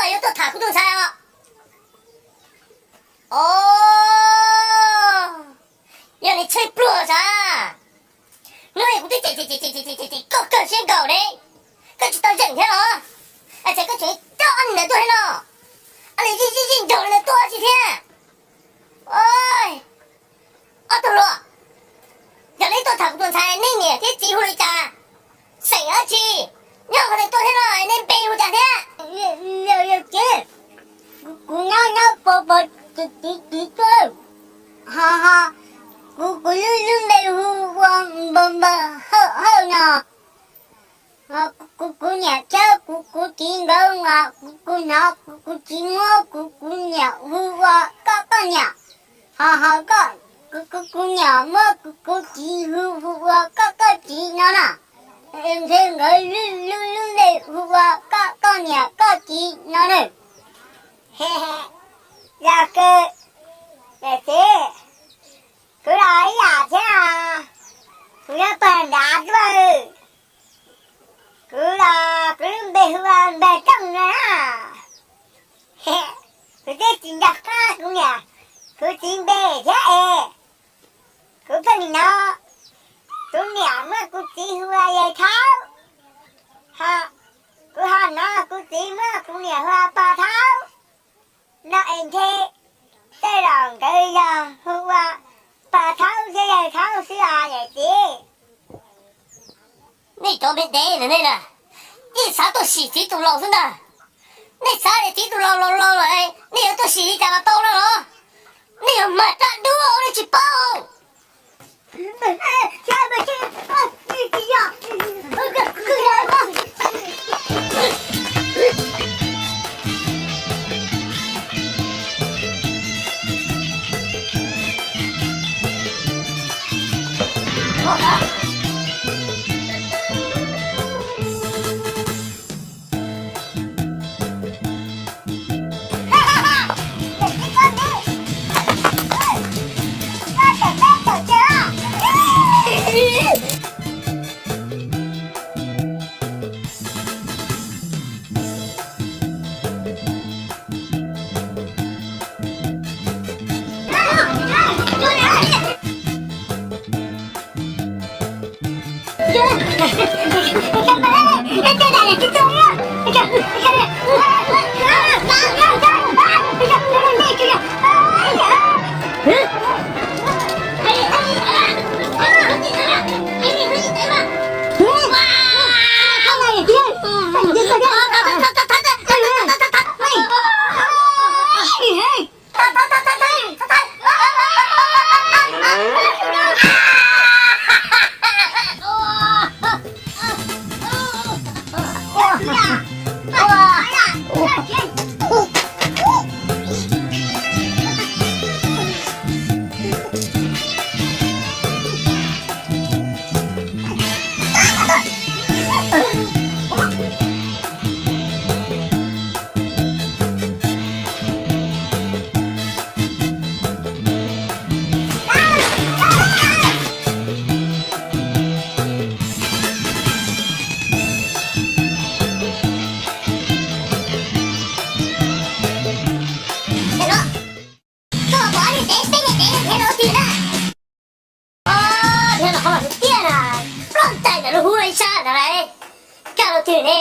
Koj yuav tuaj tham kuv tus ntxhais os? Os, yog nws tshaib plhuav sav. Hnub no kuv twb cem cem cem cem koj kawg siab nkaus ne, koj tsis tau zeem thiab los? Ces koj tseem coj ob niag ntawd tuaj thiab no, ob niag zij zij zij nraug li ntawd tuaj tsis thiab. Ob tug hluas, yog neb tuaj tham kuv tus ntxhais, nej niam thiab txiv hu li cas, xeem dab tsi, nyob qhov twg tuaj thiab no, nej npe hu cas thiab? Yawm txiv, kuv nyob nyob pov pov txiv txiv tuaj, ho ho kuv kuv lub lub npe hu ua Npawg Npawg Hawj Hawj no. Kuv kuv niam thiab kuv kuv txiv nkawd mas kuv kuv hnov kuv kuv txiv muab kuv kuv niam hu ua koj koj niam, ho ho koj, kuv kuv kuv niam muab kuv kuv txiv hu hu ua koj koj txiv no na. Ntshe nkawd lub lub lub npe hu ua koj koj niam koj txiv no na. Yog kawg, yawm txiv, kuv los ib yam thiab, kuv nyob pawg nrad tuaj. Kuv los kuv lub npe hu ua Npawg Tooj no na. Kuv twb tsis nco qab kuv niam kuv txiv npe thiab es, kuv pheej hnov kuv niam muab kuv txiv hu ua yawg Thaub, ho kuv ho hnov kuv txiv muab kuv niam hu ua Pog Thaub no es ntshe tej zaum nkawd yog hu ua Pog Thaub thiab yawg Thaub xwb os yawm txiv. Nej cov me dev no nej na, yeej xav tuaj sim txiv tus laus xwb ntag. Nej xav tias txiv tus laus laus laus lawm, nej yuav tuaj sim li cas los tau no los? Nej yuav mag rab dub nej tsis paub. Tiag na, ploj ntais ntawm lub hub ib sab ntawd lauj, kaj lub twg ne?